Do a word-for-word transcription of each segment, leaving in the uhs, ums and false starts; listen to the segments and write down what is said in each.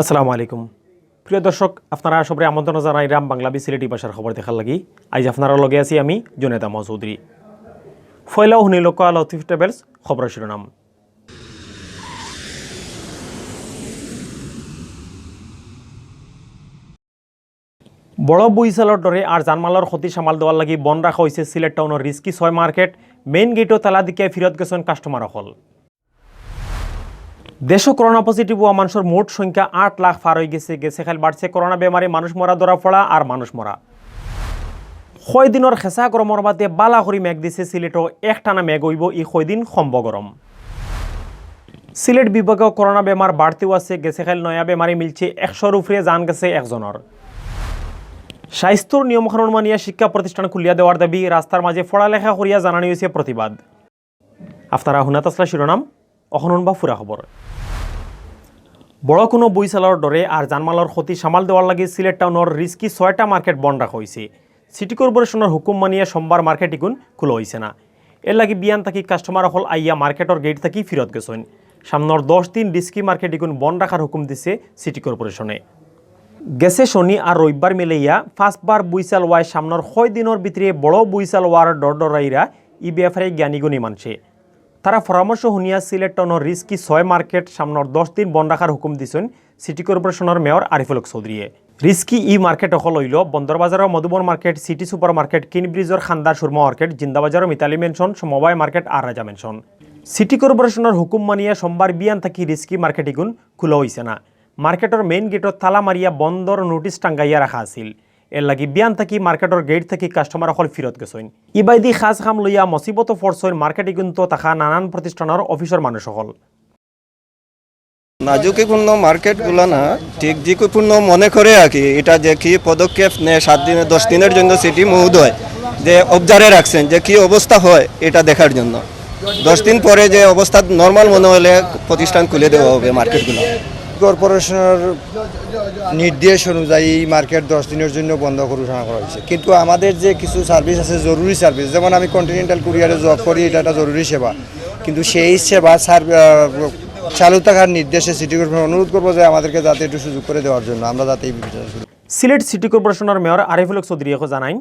আসসালামু আলাইকুম। প্রিয় দর্শক, আপনারা সবরে আমন্ত্রণ জানাইরাম বাংলা বি সিলেটি ভাষার খবর দেখার লাগি। আইজ আপনারার লগে আছি আমি জুনেদ আহমদ চৌধুরী। পয়লাউ হুনিলউক্কা লতিফ ট্রাভেলস খবরর শিরোনাম। বড় বইছালর ডরে আর জানমালর ক্ষতি সামাল দেওয়ার লাগি বন্ধ রাখা অইছে সিলেট টাউনর রিজকি ছয় মার্কেট। মেইন গেইটো তালা দিকে ফিরত গেছইন কাস্টমার অকল। দেশো করোনা পজিটিভ অওয়া মানষর মোট সংখ্যা আট লাখ পার অইগেছে। গেছে কাইল বাড়ছে করোনা বেমারে মানুষ মরা ধরা পড়া আর মানুষ মরা। কয়দিনর খেছা গরমর বাদে বালা করি মেঘ দিছে সিলেটো। একটানা মেঘ অইবো ই কয়দিন কমবো গরম। সিলেট বিভাগো করোনা বেমার বাড়তেউ আছে। গেছে কাইল নয়া বেমারি মিলছে একশোর উপরে, জান গেছে একজনর। স্বাস্থ্যর নিয়ম কানুন মানিয়া শিক্ষা প্রতিষ্ঠান খুলিয়া দেওয়ার দাবি, রাস্তার মাঝে পড়ালেখা করিয়া জানানি অইছে প্রতিবাদ। আপনারা হুনাত আছলা শিরোনাম, অখন হুনবা পুরা খবর। বড় কুনো বইছালর ডরে আর জানমালর ক্ষতি সামাল দেওয়ার লাগি সিলেট টাউনর রিজকি ছয়টা মার্কেট বন্ধ রাখা অইছে। সিটি কর্পোরেশনর হুকুম মানিয়া সোমবার মার্কেট ইগুন খুলা অইছে না। এর লাগি বিয়ান থাকি কাস্টমার অকল আইয়া মার্কেটর গেইট থাকি ফিরত গেছইন। সামনর দশ দিন রিজকি মার্কেট ইগুন বন্ধ রাখার হুকুম দিছে সিটি কর্পোরেশনে। গেছে শনি আর রবিবার মিলাইয়া পাঁচবার বইছাল অওয়ায় সামনর কয়দিনর ভিতরে বড় বইছাল অওয়ার ডর ডরাইরা ই বেপারে জ্ঞানীগুণী মানষে। তারা পরামর্শ হুনিয়া সিলেট টাউনর রিজকি ছয় মার্কেট সামনর দশ দিন বন্ধ রাখার হুকুম দিছইন সিটি কর্পোরেশনর মেয়র আরিফুল হক চৌধুরীয়ে। রিজকি ই মার্কেট অকল অইলো বন্দর বাজারর Madhuban market, city super market, কিন ব্রিজর খান্দার সুরমা মার্কেট, জিন্দাবাজারর মিতালি ম্যানশন, সমবায় মার্কেট আর রাজা ম্যানশন। সিটি কর্পোরেশনর হুকুম মানিয়া সোমবার বিয়ান থাকি রিজকি মার্কেট ইগুন খুলা অইছে না। মার্কেটর মেইন গেইটো তালা মারিয়া বন্ধর নোটিশ টাঙ্গাইয়া রাখা আছিল। এর লাগি বিয়ান থাকি মার্কেটর গেইট থাকি কাস্টমার অকল ফিরত গেছইন। ইবায়দি খাছ কাম লইয়া মুসিবতো পড়ছইন মার্কেট ইগুন্তো থাকা নানান প্রতিষ্ঠানর অফিসর মানুষ অকল। না, ঝুঁকিপূর্ণ মার্কেট গুলা না, ঠিক ঝুঁকিপূর্ণ মনে করে আর কি। এটা যে কি পদক্ষেপ নেয় সাত দিনে, দশ দিনের জন্য সিটি মহোদয় যে অবজারে রাখছেন যে কি অবস্থা হয় এটা দেখার জন্য। দশ দিন পরে যে অবস্থা নরমাল মনে হলে প্রতিষ্ঠান খুলে দেওয়া হবে মার্কেটগুলো। কর্পোরেশনের নির্দেশ অনুযায়ী এই মার্কেট দশ দিনের জন্য বন্ধ ঘোষণা করা হয়েছে, কিন্তু আমাদের যে কিছু সার্ভিস আছে, জরুরি সার্ভিস, যেমন আমি কন্টিনেন্টাল কুরিয়ারে জব করি, এটা একটা জরুরি সেবা, কিন্তু সেই সেবা সার-, আহ, চালু থাকার নির্দেশে সিটি কর্পোরেশন অনুরোধ করবো যে আমাদেরকে যাতে একটু সুযোগ করে দেওয়ার জন্য, আমরা যাতে এই বিষয়ে সুযোগ। সিলেট সিটি কর্পোরেশনর মেয়র আরিফুল হক চৌধুরীয়ে জানাইন,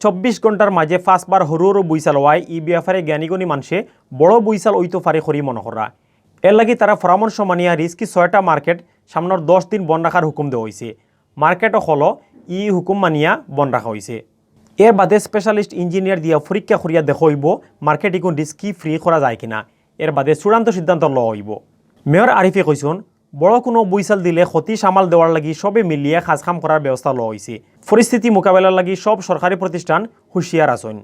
চব্বিশ ঘন্টার মাঝে পাঁচবার হুরু হুরু বইছাল অওয়ায় ই বেপারে জ্ঞানীগুণী মানষে বড় বইছাল অইতো পারে করি মনে করা। এর লাগি তারা পরামর্শ মানিয়া রিজকি ছয়টা মার্কেট সামনর দশ দিন বন্ধ রাখার হুকুম দেওয়া অইছে। মার্কেট অকলও ই হুকুম মানিয়া বন্ধ রাখা অইছে। এর বাদে স্পেশালিস্ট ইঞ্জিনিয়ার দিয়া পরীক্ষা করিয়া দেখা অইবো মার্কেট ইগুন রিজকি ফ্রি করা যায় কিনা। এর বাদে চূড়ান্ত সিদ্ধান্ত লওয়া অইবো। মেয়র আরিফে কইছইন, বড় কুনো বইছাল দিলে ক্ষতি সামাল দেওয়ার লাগি সবে মিলিয়া খাছ কাম করার ব্যবস্থা লওয়া অইছে। পরিস্থিতি মোকাবেলার লাগি সব সরকারি প্রতিষ্ঠান হুঁশিয়ার আছইন।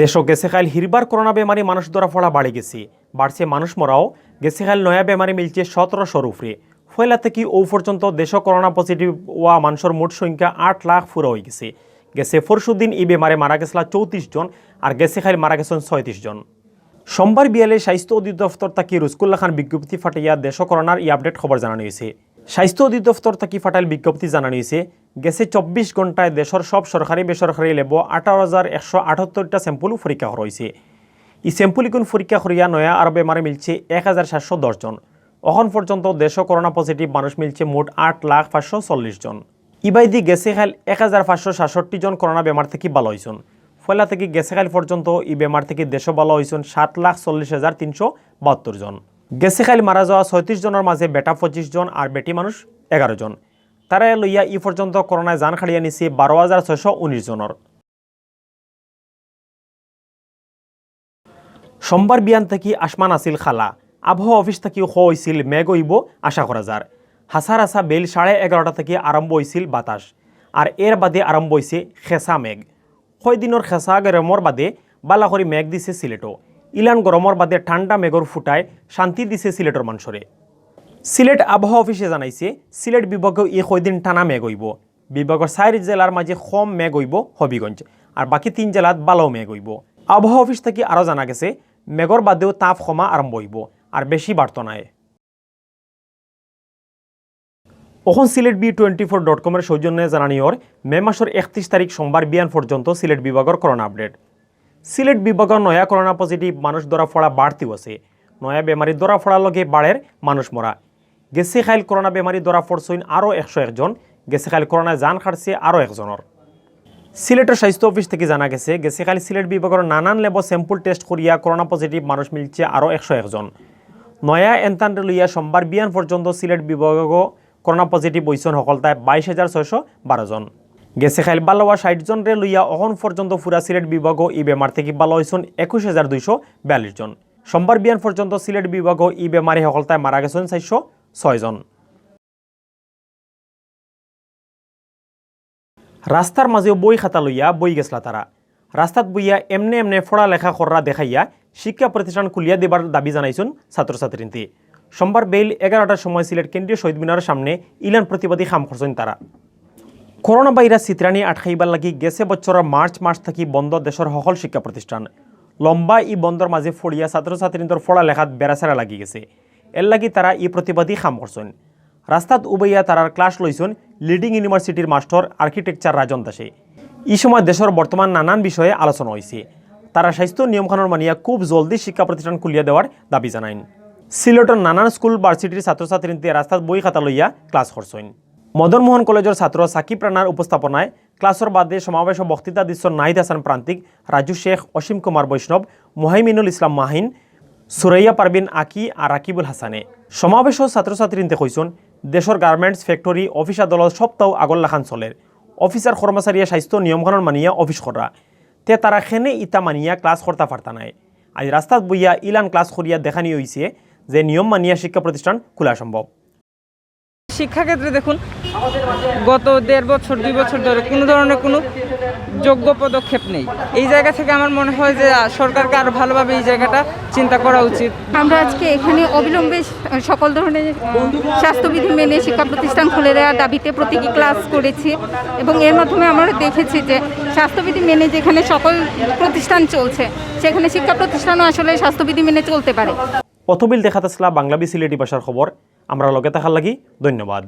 দেশো গেছে কাইল হিরবার করোনা বেমারি মানুষ ধরা পড়া বাড়ি গেছে, বাড়ছে মানুষ মরাও। গেছে কাইল নয়া বেমারি মিলছে সতেরোশোর উপরে। পয়লা থাকি অউ পর্যন্ত দেশো করোনা পজিটিভ অওয়া মানষর মোট সংখ্যা আট লাখ পুরা অইগেছে। গেছে পরশু দিন ই বেমারে মারা গেছলা চৌত্রিশ জন, আর গেছে কাইল মারা গেছইন ছয়ত্রিশ জন। সোমবার বিয়ালে স্বাস্থ্য অধিদপ্তর থাকি রুজকুল্লা খান বিজ্ঞপ্তি ফাটাইয়া দেশো করোনার ই আপডেট খবর জানানি অইছে। স্বাস্থ্য অধিদপ্তর থাকি ফাটাইল বিজ্ঞপ্তি জানানি অইছে, গেছে চব্বিশ ঘন্টায় দেশর সব সরকারি বেসরকারি ল্যাবো আঠারো হাজার একশো আটাত্তরটা স্যাম্পল পরীক্ষা করা অইছে। ই স্যাম্পল ইগুন পরীক্ষা করিয়া নয়া আরো বেমারে মিলছে এক হাজার সাতশো দশ জন। অখন পর্যন্ত দেশো করোনা পজিটিভ মানুষ মিলছে মোট আট লাখ পাঁচশো চল্লিশ জন। ইবায়দি গেছে কাইল এক হাজার পাঁচশো সাতষট্টি জন করোনা বেমার থাকি ভালা অইছইন। পয়লা থাকি গেছে কাইল পর্যন্ত ই বেমার থাকি দেশো ভালা অইছইন সাত লাখ চল্লিশ হাজার তিনশো বাহাত্তর জন। গেছে কাইল মারা যাওয়া ছয়ত্রিশ জনর মাঝে বেটা পঁচিশ জন আর বেটি মানুষ এগারো জন। তারারে লইয়া ই পর্যন্ত করোনায় জান কাড়িয়া নিছে বারো হাজার ছয়শো উনিশ জনর। সোমবার বিয়ান থাকি আসমান আছিল কালা। আবহাওয়া অফিস থাকিও কওয়া অইছিল মেঘ অইবো আশা করা যার। হাছার হাছা বেইল সাড়ে এগারোটা থাকি আরম্ভ অইছিল বাতাস, আর এর বাদে আরম্ভ অইছে খেছা মেঘ। কয়দিনর খেছা গরমর বাদে বালা করি মেঘ দিছে সিলেটো। ইলান গরমর বাদে ঠান্ডা মেঘর ফুটায় শান্তি দিছে সিলেটর মানষরে। সিলেট আবহাওয়া অফিসে জানাইছে, সিলেট বিভাগেও ই কয়দিন টানা মেঘ অইবো। বিভাগর চাইর জেলার মাঝে কম মেঘ অইবো হবিগঞ্জ, আর বাকি তিন জেলাত বালাও মেঘ অইবো। আবহাওয়া অফিস থাকি আরো জানা গেছে, মেঘর বাদেও তাপ কমা আরম্ভ অইবো, আর বেশি বাড়তো নায়। অখন Sylhet B twenty four dot কমর সৌজন্যে জানানি অর, মে মাসর একত্রিশ তারিখ সোমবার বিয়ান পর্যন্ত সিলেট বিভাগর করোনা আপডেট। সিলেট বিভাগর নয়া করোনা পজিটিভ মানুষ ধরা পড়া বাড়তিউ আছে। নয়া বেমারি ধরা পড়ার লগে বাড়ের মানুষ মরা। গেছে কাইল করোনা বেমারি ধরা পড়ছইন আরও একশো এক জন। গেছে কাইল করোনায় জান কাটছে আরও একজনর। সিলেটর স্বাস্থ্য অফিস থাকি জানা গেছে, গেছে কাইল সিলেট বিভাগর নানান ল্যাবো sample test করিয়া করোনা positive মানুষ মিলছে আরও একশো এক জন। নয়া এন্তানরে লইয়া সোমবার বিয়ান পর্যন্ত সিলেট বিভাগো করোনা positive অইছইন হকলতায় বাইশ হাজার ছয়শো বারো জন। গেছে কাইল ভালা অওয়া ষাইট জনরে লইয়া অখন পর্যন্ত পুরা সিলেট বিভাগো ই বেমার থাকি ভালা অইছইন একুশ হাজার দুইশো বিয়াল্লিশ জন। সোমবার বিয়ান পর্যন্ত সিলেট বিভাগো ই বেমারে হকলতায় মারা গেছইন চাইরশো ছয় জন। রাস্তার মাঝেও বই খাতা লইয়া বই গেছলা তারা। রাস্তাত বইয়া এমনে এমনে পড়া লেখা কররা দেখাইয়া শিক্ষা প্রতিষ্ঠান খুলিয়া দিবার দাবি জানাইছইন ছাত্রছাত্রীন্তে। সোমবার বেইল এগারোটার সময় সিলেট কেন্দ্রীয় শহীদ মিনারর সামনে ইলান প্রতিবাদী কাম করছইন তারা। করোনা ভাইরাস ছিতরানি আটকাইবার লাগি গেছে বছরর মার্চ মাস থাকি বন্ধ দেশর হকল শিক্ষা প্রতিষ্ঠান। লম্বা ই বন্ধর মাঝে পড়িয়া ছাত্রছাত্রীন্তর পড়া লেখাত বেড়াছেড়া লাগি গেছে। এর লাগি তারা ই প্রতিবাদী কাম করছইন। রাস্তাত উবাইয়া তারার ক্লাস লইছইন লিডিং ইউনিভার্সিটির মাস্টর আর্কিটেকচার রাজন দাসে। ই সময় দেশর বর্তমান নানান বিষয়ে আলোচনা অইছে। তারা স্বাস্থ্য নিয়মকানুন মানিয়া খুব জলদি শিক্ষা প্রতিষ্ঠান খুলিয়া দেওয়ার দাবি জানাইন। সিলেটর নানান স্কুল ভার্সিটির ছাত্রছাত্রীন্তে রাস্তাত বই খাতা লইয়া ক্লাস করছইন। মদন মোহন কলেজর ছাত্র সাকিব রানার উপস্থাপনায় ক্লাসর বাদে সমাবেশো বক্তৃতা দিছইন নাহিদ হাসান প্রান্তিক, রাজু শেখ, অসীম কুমার বৈষ্ণব, মুহাইমিনুল ইসলাম মাহিন, সুরাইয়া পারভিন আকি আর রাকিবুল হাসানে। সমাবেশো ছাত্রছাত্রীন্তে কইছইন, দেশর গার্মেন্টস, ফ্যাক্টরি, অফিস আদালত সবতাউ আগর লাখান চলের। অফিসার কর্মচারীয়ে স্বাস্থ্য নিয়মকানুন মানিয়া অফিস কররা। তে তারা কেনে ইতা মানিয়া ক্লাস করতা পারতা নায়? আইজ রাস্তাত বইয়া ইলান ক্লাস করিয়া দেখানি অইছে যে নিয়ম মানিয়া শিক্ষা প্রতিষ্ঠান খোলা সম্ভব। শিক্ষাক্ষেত্রে দেখুন, গত দেড় বছর, দুই বছর ধরে কোনো ধরনের কোনো যোগ্য পদক্ষেপ নেই। এই জায়গা থেকে আমার মনে হয় যে, আহ, সরকারকে আরও ভালোভাবে এই জায়গাটা চিন্তা করা উচিত। আমরা আজকে এখানে অবিলম্বে সকল ধরনের স্বাস্থ্যবিধি মেনে শিক্ষা প্রতিষ্ঠান খুলে দেওয়ার দাবিতে প্রতীকী ক্লাস করেছি এবং এর মাধ্যমে আমরা দেখেছি যে স্বাস্থ্যবিধি মেনে যেখানে সকল প্রতিষ্ঠান চলছে, সেখানে শিক্ষা প্রতিষ্ঠানও আসলে স্বাস্থ্যবিধি মেনে চলতে পারে। অতবিল দেখাত আছলা বাংলাবি সিলেটি ভাষার খবর। আমরার লগে থাকার লাগি ধন্যবাদ।